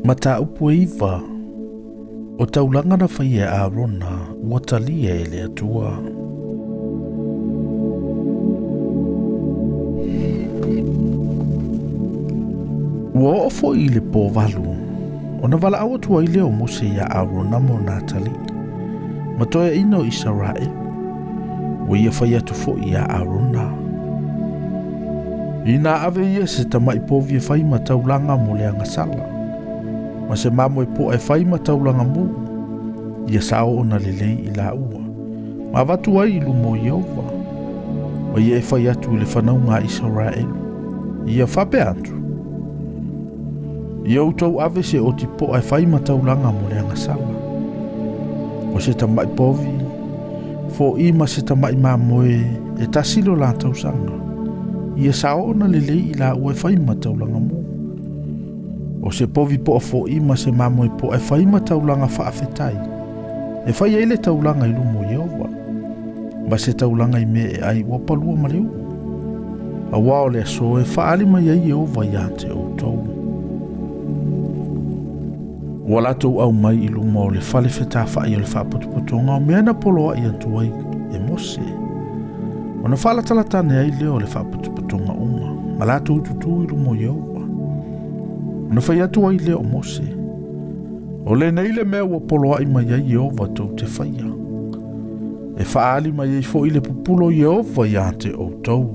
Mataupu e 9, o taulaga na faia e Arona ua talia e le Atua. Ua oo foi i le po 8, ona valaau atu ai lea o Mose ia Arona ma ona atalii, ma toeaiina o Isaraelu. Ua ia fai atu foi ia Arona, ina ave ia se tamai povi e fai ma taulaga mo le agasala, ma se mamoe poa e fai ma taulaga mu, ia sao ona lelei i laua, ma avatu ai i luma o Ieova, ma ia e fai atu i le fanauga a Isaraelu, ia faapea atu, ia outou ave se oti poa e fai ma taulaga mo le agasala, o se tamai povi, fo'i ma se tamai mamoe e tasi lo la tausaga, ia sao ona lelei i laua e fai ma taulaga mu. O se povi poa fo'i ma se mamoe poa e fai ma taulaga faafetai, e fai ai le taulaga i luma o Ieova, ma se taulaga i mea e ai ua palua ma le uu. Auā o le aso e faaali mai ai Ieova ia te outou. Ua latou aumai i luma o le fale fetafa'i o le faapotopotoga o mea na poloa'i atu ai e Mose. Ona faalatalata ane ai lea o le faapotopotoga uma, ma latou tutū i luma o Ieova. Ona fai atu ai lea o Mose, o lenei le mea ua poloa'i mai ai Ieova tou te faia, e faaali mai ai foi le pupulo o Ieova ia te outou.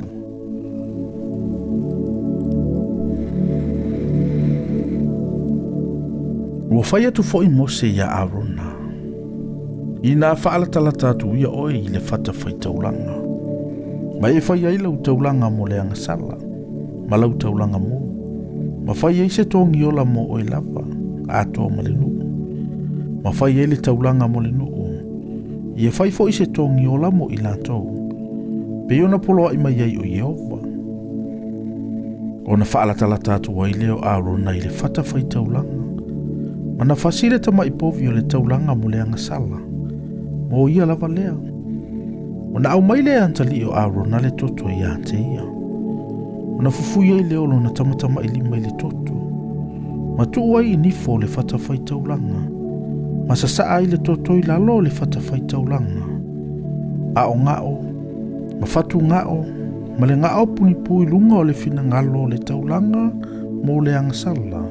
Ua fai atu foi Mose ia Arona, ina faalatalata atu ia oe i le fata faitaulaga, ma e fai ai lau taulaga mo le agasala, ma lau taulaga mu, ma fai ai se togiola mo oe lava, atoa ma le nuu, ma fai ai le taulaga mo le nuu, ia fai foi se togiola mo i latou, pei ona poloa'i mai ai o Ieova. Ona faalatalata atu ai lea o Arona i le fata faitaulaga, ma na fasi le tamai povi o le taulaga mo le agasala, mo ia lava lea. Ona aumai lea atalii o Arona le toto ia te ia. Ona fufui ai lea o lona tamatamailima i le toto, ma tuu ai i nifo o le fata faitaulaga, ma sasaa ai le toto i lalo o le fata faitaulaga, a o gao, ma fatu gao, ma le gao punipu i luga o le finagalo o le taulaga mo le agasala,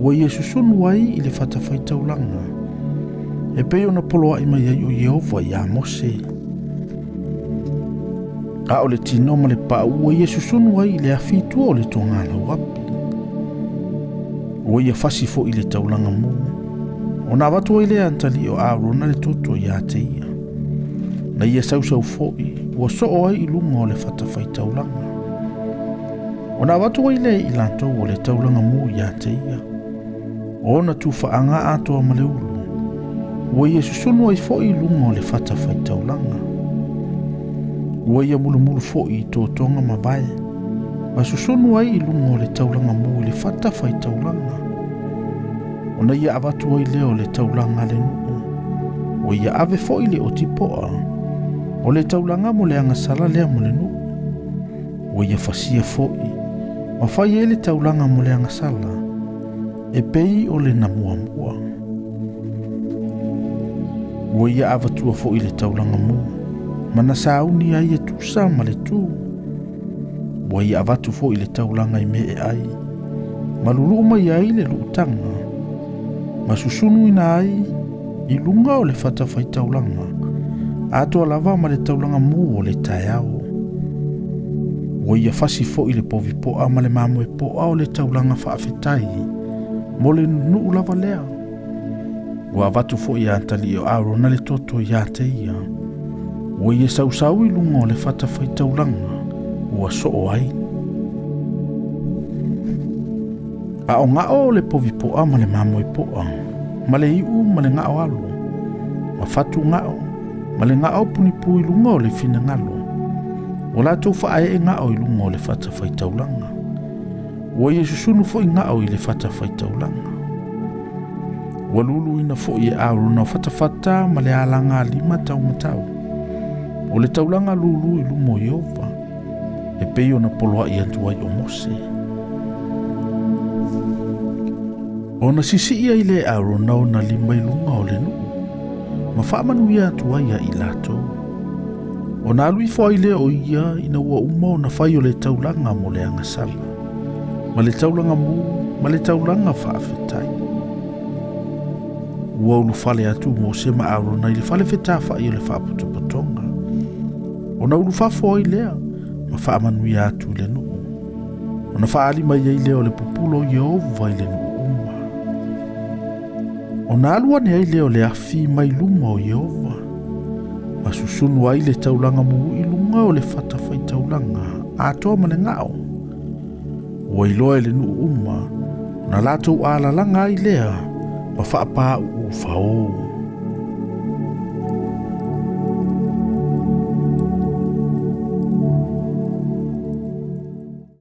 ua ia susunu ai i le fata faitaulaga, e pei ona poloa'i mai ai o Ieova ia Mose. A o le tino ma le pau ua ia susunu ai i le afi i tua o le togalauapi. Ua ia fasi foi le taulaga mu. Ona avatu ai lea atalii o Arona le toto ia te ia. Na ia sausau foi ua soo ai i luga o le fata faitaulaga. Ona avatu ai lea i latou o le taulaga mu ia te ia. Ona tufaaga atoa ma le ulu. Ua ia susunu ai foi i luga o le fata faitaulaga. Ua ia mulumulu foi i totoga ma vae, ma susunu ai i luga o le taulaga mu i le fata faitaulaga. Ona ia avatu ai lea o le taulaga a le nuu. Ua ia ave foi le otipoa, o le taulaga mo le agasala lea mo le nuu. Ua ia fasia foi, ma fai ai le taulaga mo le agasala, e pei o le namuamua. Ua ia avatua foi le taulaga mu, ma na sauni ai e tusa ma le tū. Ua ia avatu foi le taulaga i mea e ai, ma luluu mai ai le luutaga, ma susunuina ai i luga o le fata faitaulaga, atoa lava ma le taulaga mu o le taeao. Ua ia fasi foi le povi poa ma le mamoe poa o le taulaga faafetai, mo le nuu lava lea. Ua avatu foi atalii o Arona le toto ia te ia. Ua ia sausau i luga o le fata faitaulaga, ua soo ai. A o gao o le povi poa ma le mamoe poa, ma le iu ma le gao alo, ma fatu gao, ma le gao punipu i luga o le finagalo, ua latou faaee gao i luga o le fata faitaulaga. Ua ia susunu foi gao i le fata faitaulaga. Ua luluina foi e Arona o fatafata ma le alaga lima taumatau, o le taulaga lulu i luma o Ieova, e pei ona poloa'i atu ai o Mose. Ona sisii ai lea e Arona ona lima i luga o le nuu, ma faamanuia atu ai ia i latou. Ona alu ifo ai lea o ia ina ua uma ona fai o le taulaga mo le agasala, ma le taulaga mu, ma le taulaga faafetai. Ua ulufale atu Mose ma Arona i le fale fetafai o le faapotopotoga. Ona ulufafo ai lea ma faamanuia atu i le nuu. Ona faaali mai ai lea o le pupulo o Ieova i le nuu uma. Ona alu ane ai lea o le afi mai luma o Ieova, ma susunu ai le taulaga mu i luga o le fatafaitaulaga atoa ma le gao. Ua iloa e le nuu uma, na latou alalaga ai lea ma faapāuu fao.